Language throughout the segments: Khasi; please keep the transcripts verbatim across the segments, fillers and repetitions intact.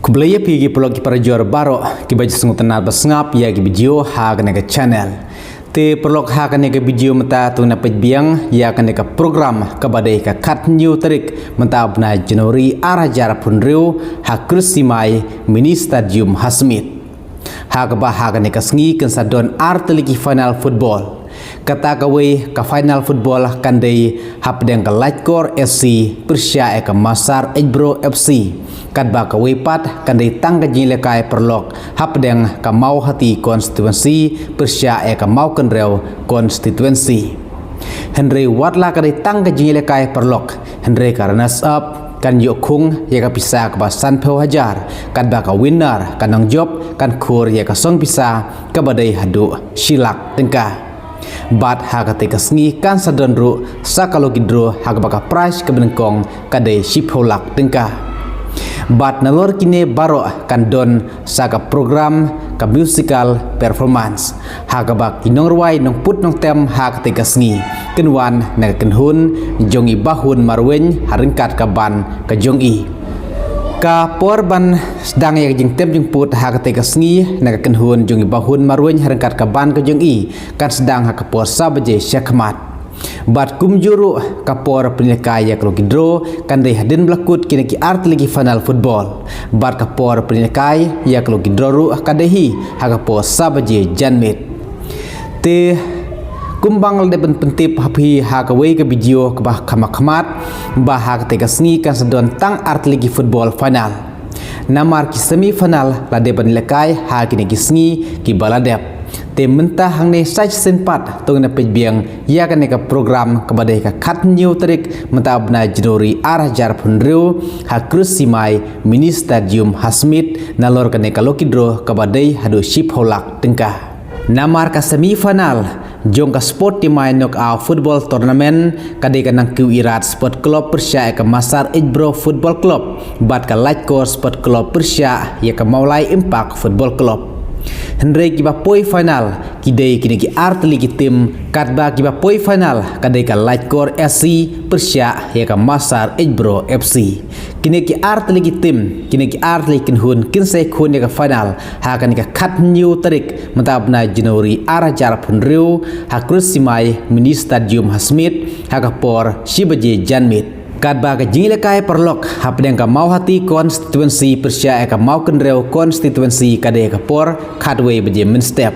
Khublei ïa phi ki paralok ki parajor baroh kiba ju sngewtynnat ba sngap ïa ki video ha kane ka channel. Te paralok, ha kane ka video mynta to ngin ïa peit biang ïa kane ka program kaba dei ka khathynñiew tarik mynta u bnai January ar hajar arphew hynriew ha Kris Shimai Mini Stadium Hasmit. Ha kaba ha kane ka sngi kan sa don ar tylli ki final football. Kata kawei ka final football kan dei hapdeng ka Laitkor F C pyrshah ïa ka Masar Ejbro F C. Katba kawei pat kan dei tang ka jingïalehkai paralok hapdeng ka Mawhati constituency pyrshah ïa ka Mawkynrew constituency. Hynrei wat la ka dei tang ka jingïalehkai paralok, hynrei ka runners up kan ïoh khung ïa ka pisa kaba sanphew hajar, katba ka winner ka nongjop kan khur ïa ka song pisa kaba dei haduh shi lak tyngka. Bad ha katei ka sngi kan sa don ruh sa ka lucky draw ha kaba ka prize kaba nyngkong ka dei shiphew lak tyngka. Bad nalor kine baroh kan don sa ka program ka musical performance ha kaba ki nongrwai nongput nongtem ha katei ka sngi kin wan na ka kynhun jong i Bahun Marwein ha ryngkat ka band ka jong i. Ka por ban sdang ïa ka jingtem jingput ha katei ka sngi na ka kynhun jong i Bahun Marwein ha ryngkat ka band ka jong i kan sdang ha ka por saw baje shakhmat. Bad kumjuh ruh ka por pynïalehkai ïa ka lucky draw kan dei hadien ba la kut kine ki ar tylli ki final football. Bad ka por pynïalehkai ïa ka lucky draw ruh ka dei hi ha ka por saw baje janmiet. Te kumba nga la dep ban pyntip ha phi ha kawei ka video kaba kham khmat ba ha katei ka sngi kan sa don tang ar tylli ki football final. Namar ki semi final la dep ban ïalehkai ha kine ki sngi kiba la dep. Te mynta hangne sa shisien pat to ngin ïa peit biang ïa kane ka program kaba dei ka khathynñiew tarik mynta u bnai January ar hajar arphew hynriew ha Kris Shimai Mini Stadium Hasmit nalor kane ka lucky draw kaba dei haduh shiphew lak tyngka. Namar ka semi final jong ka Sport Team Mai Knockout Football Tournament ka dei ka Nangkiew Irat Sport Club pyrshah ïa ka Masar Ejbro Football Club bad ka Laitkor Sport Club pyrshah ïa ka Mawlai Impact Football Club. Hynrei kiba poi final ki dei kine ki ar tylli ki team, katba kiba poi final ka dei ka Laitkor F C pyrshah ïa ka Masar Ejbro F C. Kine ki ar tylli ki team, kine ki ar tylli ki kynhun kin sa ïakhun ïa ka final ha kane ka khathynñiew tarik mynta u bnai January ar hajar arphew hynriew ha Kris Shimai Mini Stadium Hasmit ha ka por shi baje janmiet. Katba ka jingïalehkai paralok hapdeng ka Mawhati constituency pyrshah ïa ka Mawkynrew constituency ka dei ha ka por khatwei baje mynstep.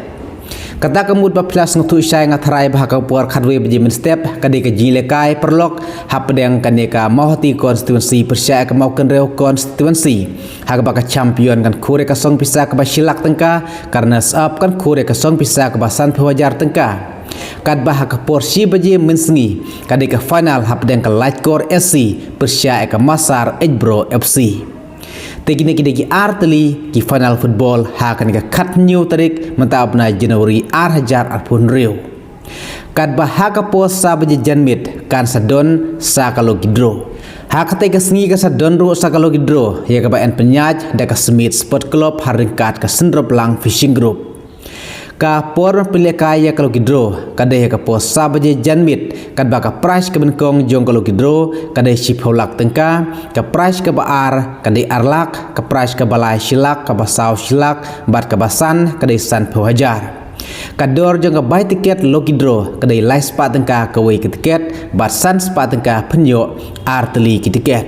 Kata ka mut ba phi la sngewthuh shai, nga tharai ba ha ka por khatwei baje mynstep ka dei ka jingïalehkai paralok hapdeng kane ka Mawhati constituency pyrshah ïa ka Mawkynrew constituency. Ha kaba ka champion kan khur ïa ka song pisa kaba shi lak tyngka, ka runners up kan khur ïa ka song pisa kaba sanphew hajar tyngka. Katba ha ka por shi baje mynsngi ka dei ka final hapdeng ka Laitkor F C pyrshah ïa ka Masar Ejbro F C. Te kine ki dei ki ar tylli ki final football ha kane ka khathynñiew tarik mynta u bnai January ar hajar arphew hynriew. Katba ha ka por saw baje janmiet kan sa don sa ka lucky draw. Ha katei ka sngi kan sa don ruh sa ka lucky draw ïa kaba yn pynïaid da ka Smit Sport Club ha ryngkat ka Syndroplang Fishing Group. Ka por pynïalehkai ïa ka lucky draw ka dei ha ka por saw baje janmiet, katba ka prize kaba nyngkong jong ka lucky draw ka dei shiphew lak tyngka, ka prize kaba ar ka dei ar lak, ka prize kaba lai shi lak, kaba saw shi lak bad kaba san ka dei sanphew hajar. Ka dor jong ka bai tiket lucky draw ka dei lai spah tyngka kawei ka tiket bad san spah tyngka phin ïoh ar tylli ki tiket.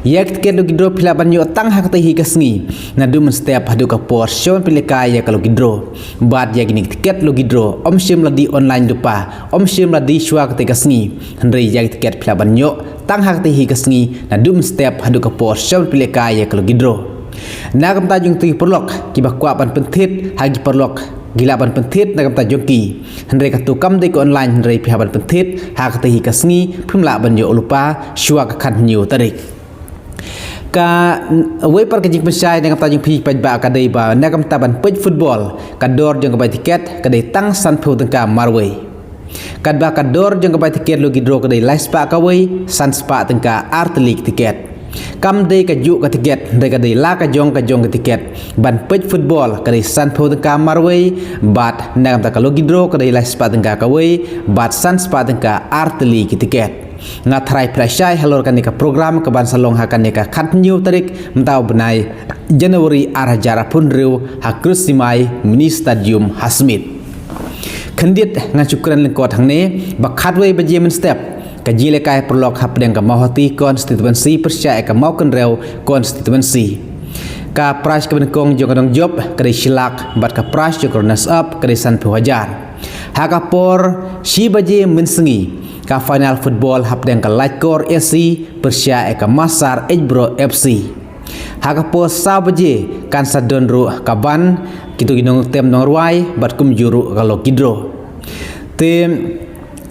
Ïa ki tiket lucky draw phi lah ban ïoh tang ha katei hi ka sngi naduh mynstep haduh ka por shon pynïalehkai ïa ka lucky draw. Bad ïa kine ki tiket lucky draw ym shym la die online lypa, ym shym la die shuwa katei ka sngi. Hynrei ïa ki tiket phi lah ban ïoh tang ha katei hi ka sngi naduh mynstep haduh ka por shon pynïalehkai ïa ka lucky draw. Na ka bynta jong ki paralok kiba kwah ban pynthit ha ki paralok ki lah ban pynthit na ka bynta jong ki. Hynrei katto kam dei ka online, hynrei phi hap ban pynthit ha katei hi ka sngi, phim lah ban ïoh lypa shuwa ka khathynñiew tarik. Kawei pat ka jingpynshai na ka bynta jong phi paidbah ka dei ba na ka bynta ban peit football ka dor jong ka bai tiket ka dei tang sanphew tyngka marwei. Katba ka dor jong ka bai tiket lucky draw ka dei lai spah kawei, san spah tyngka ar tylli ki tiket. Kam dei kajuh ka tiket, hynrei ka dei la ka jong ka jong ka tiket. Ban peit football ka dei sanphew tyngka marwei, bad na ka bynta ka lucky draw ka dei lai spah tyngka kawei bad san spah tyngka ar tylli ki tiket. Nga tharai phi la shai halor kane ka program kaban sa long ha kane ka khathynñiew tarik mynta u bnai January ar hajar arphew hynriew ha Kris Simai Mini Stadium ha Smit. Khyndiat ngan shu kren lyngkot hangne ba khatwei baje mynstep ka jingïalehkai paralok hapdeng ka Mawhati Constituency pyrshah ïa ka Mawkynrew Constituency. Ka prize kaba nyngkong jong ka dongjop ka dei shi lak bad ka prize jong ka runners up ka dei sanphew hajar. Ha ka por shi baje mynsngi ka final football hapdeng ka Laitkor A C pyrshah ïa ka Massar Ejbro F C. Ha ka por saw baje kan sa don ruh ka ban kito ki nongtem nongrwai bad kumjuh ruh ka lucky draw. Te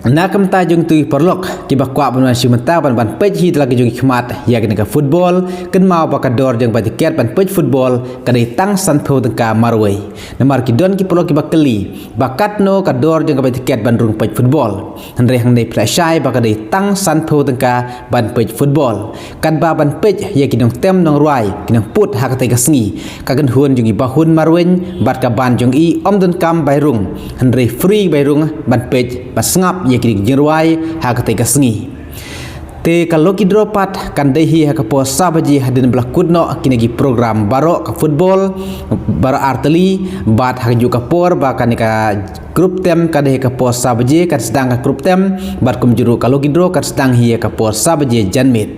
na ka bynta jong kito ki paralok kiba kwah ban wan shu mynta ban ban peit hi da la ki jong ki khmat ïa kane ka football, kynmaw ba ka dor jong ka bai tiket ban peit football ka dei tang sanphew tyngka marwei. Namar ki don ki paralok kiba kylli ba katno ka dor jong ka bai tiket ban rung peit football. Hynrei hangne phi la shai ba ka dei tang sanphew tyngka ban peit football. Katba ban peit ïa ki nongtem nongrwai ki nongput ha katei ka sngi, ka kynhun jong i Bahun Marwein bad ka ban jong i ym donkam bai rung, hynrei free bai rung ban peit ban sngap ïa ki jingrwai ha katei ka sngi. Te ka lucky draw pat kan dei hi ha ka por saw baje hadien ba la kut noh kine ki program baroh, ka football baroh artylli, bad ha kajuh ka por ba kane ka group tem ka dei ha ka por saw baje kan sdang ka group tem, bad kumjuh ruh ka lucky draw kan sdang hi ha ka por saw baje janmiet.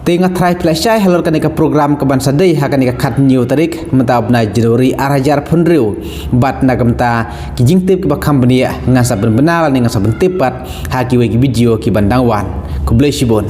Te nga tharai phi la shai halor kane ka program kaban sa dei ha kane ka khathynñiew tarik mynta u bnai January ar hajar arphew hynriew. Bad na ka bynta ki jingtip kiba kham bniah ngan sa pynbna lane ngan sa pyntip pat ha kiwei ki video kiban dang wan. Khublei shibun.